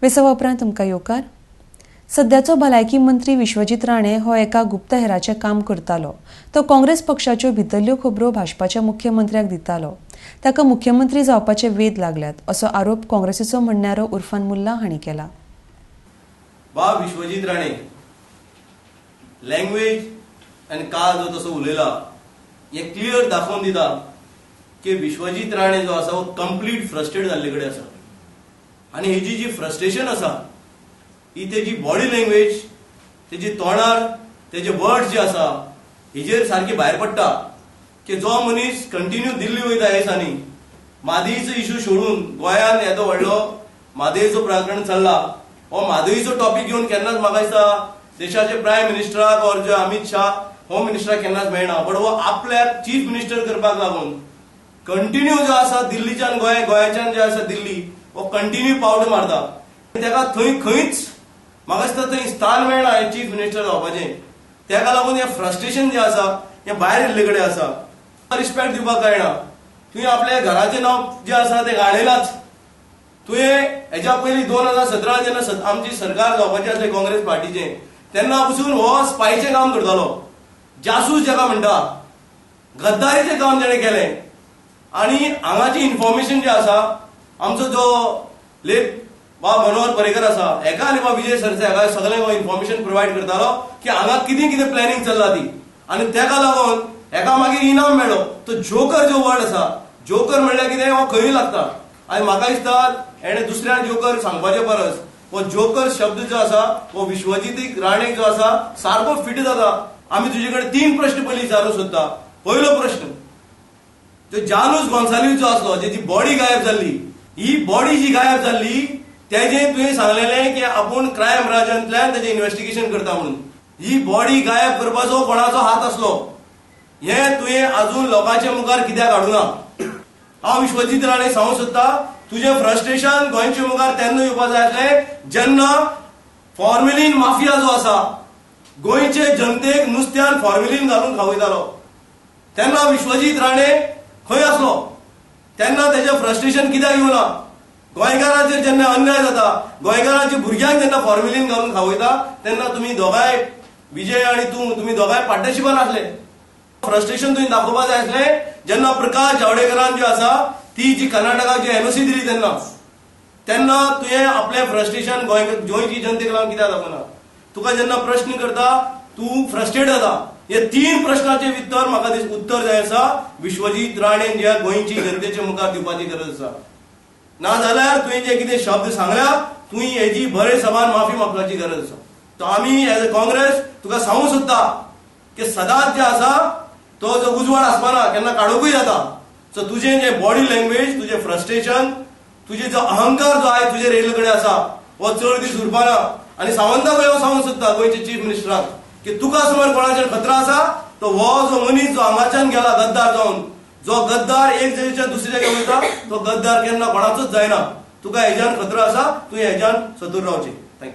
विसवा उपरांत तुमकां येवकार. सद्याचो भलायकी मंत्री विश्वजीत राणे हो एका गुप्तहेराचें काम करतालो. तो काँग्रेस पक्षाच्यो भितरल्यो खबरो भाजपाच्या मुख्यमंत्र्याक दितालो. ताका मुख्यमंत्री जावपाचे वेध लागल्यात असो आरोप काँग्रेसीचो म्हणणारो उर्फान मुल्ला हांणी केला. बा विश्वजीत राणे लँग्वेज आनी काल जो तसो उलयला हें क्लियर दाखोवन दिता की विश्वजीत राणे जो आसा हो कंप्लीट फ्रस्ट्रेट जाल्ले कडेन आसा आनी हेजी जी फ्रस्ट्रेशन आसा ही तेजी बॉडी लँग्वेज, तेजी तोंडार तेजे वर्ड्स जे आसा हेजेर सारकी भायर पडटा की जो मनीस कंटिन्यू दिल्ली वयता ह्या दिसांनी म्हादईचो इशू सोडून गोंयांत येदो व्हडलो म्हादईचो प्रकरण चल्ला, हो म्हादईचो टॉपीक घेवन केन्नाच म्हाका दिसता देशाचे प्रायम मिनिस्टराक ऑर जे अमित शाह होम मिनिस्टराक केन्नाच मेळना, बट हो आपल्याक चीफ मिनिस्टर करपाक लागून कंटिन्यू जो आसा दिल्लीच्यान गोंय, गोंयाच्यान जे आसा दिल्ली, हो कंटिन्यू पावट मारता. तेका थंय खंयच म्हाका दिसता थंय स्थान मेळना हें चीफ मिनिस्टर जावपाचें. तेका लागून हें फ्रस्ट्रेशन जें आसा हें भायर येल्ले कडेन आसा. रिस्पेक्ट दिवपाक कळना. तुवें आपल्या घराचें नांव जें आसा तें घाणयलाच. तुवें हेज्या पयलीं 2017 जेन्ना आमची सरकार जावपाची आसली काँग्रेस पार्टीचें तेन्ना पसून हो स्पायचें काम करतालो, जासूस जेका म्हणटा, गद्दारीचें काम तेणें केलें. आनी हांगाची इन्फॉर्मेशन जें आसा आमचो जो लेट बा मनोहर पर्रीकर आसा हेका आनी बा विजय सरसे हेका सगळें हो इन्फॉर्मेशन प्रोवायड करतालो की हांगा कितें कितें प्लॅनिंग चल्ला ती, आनी तेका लागून हेका मागीर इनाम मेळ्ळो. तो जोकर जो वर्ड आसा, जोकर म्हणल्यार कितें, हो खंयूय लागता. आनी म्हाका दिसता हेणें दुसऱ्या जोकर सांगपाचे परस हो जोकर शब्द जो आसा हो विश्वजीत राणे जो आसा सारको फिट जाता. आमी तुजे कडेन 3 प्रश्न पयलीं विचारूंक सोदता. पयलो प्रश्न, जो जानूस गोन्साल्वीस जो आसलो जेची बॉडी गायब जाल्ली, ही बॉडी जी गायब जाल्ली तेजें तुवें सांगलेलें की आपूण क्रायम ब्रांचांतल्यान तेजें इन्व्हेस्टिगेशन करता म्हणून, ही बॉडी गायब करपाचो कोणाचो हात आसलो हें तुवें अजून लोकांच्या मुखार कित्याक हाडूना? हांव विश्वजीत राणे सांगूंक सोदता तुजें फ्रस्ट्रेशन गोंयच्या मुखार तेन्ना येवपा जाय आसलें जेन्ना फॉर्मेलीन माफिया जो आसा गोंयचे जनतेक नुस्त्यान फॉर्मेलीन घालून खावयतालो तेन्ना विश्वजीत राणे खंय आसलो? तेन्ना तेजें फ्रस्ट्रेशन कित्याक येवना? गोंयकारांचेर जेन्ना अन्याय जाता, गोंयकारांच्या भुरग्यांक जेन्ना फॉर्मेलीन घालून खावयता तेन्ना तुमी दोगांय विजय आनी तूं तुमी दोगांय पार्टनरशिपान आसले. फ्रस्ट्रेशन तुवें दाखोवपा जाय आसलें जेन्ना प्रकाश जावडेकरान जी आसा ती जी कर्नाटकाक जी एनओसी दिली तेन्ना, तेन्ना तुवें आपलें फ्रस्ट्रेशन गोंयची जनतेक लागून कित्याक दाखोवना? तुका जेन्ना प्रश्न करता तूं फ्रस्ट्रेट जाता. हे 3 प्रश्नाचे उत्तर म्हाका उत्तर जाय आसा विश्वजीत राणे ज्या गोंयची जनतेच्या मुखार दिवपाची गरज आसा. ना जाल्यार तुवें जे कितें शब्द सांगल्या तुवें हेजी बरे समान माफी मागपाची गरज आसा. तो आमी एज अ काँग्रेस तुका सांगूंक सोदता की सदांच जे आसा तो जो उजवाड आसपाना केन्ना काडूंकूय जाता. सो तुजें जें बॉडी लँग्वेज, तुजें फ्रस्ट्रेशन, तुजें जो अहंकार जो आयज तुजेर येयल्ले कडेन आसा हो चड दीस उरपाना. आनी सावंताक हांव सांगूंक सोदता गोंयचे चीफ मिनिस्टराक की तुका समज कोणाचेर खतरा आसा तो हो जो मनीस जो हांगाच्यान गेला गद्दार जावन, जो गद्दार एक जाग्याच्यान दुसऱ्या जाग्यार वयता तो गद्दार केन्ना कोणाचोच जायना. तुका हेज्यान खतरो आसा, तुवें हेज्यान सतूर रावचें.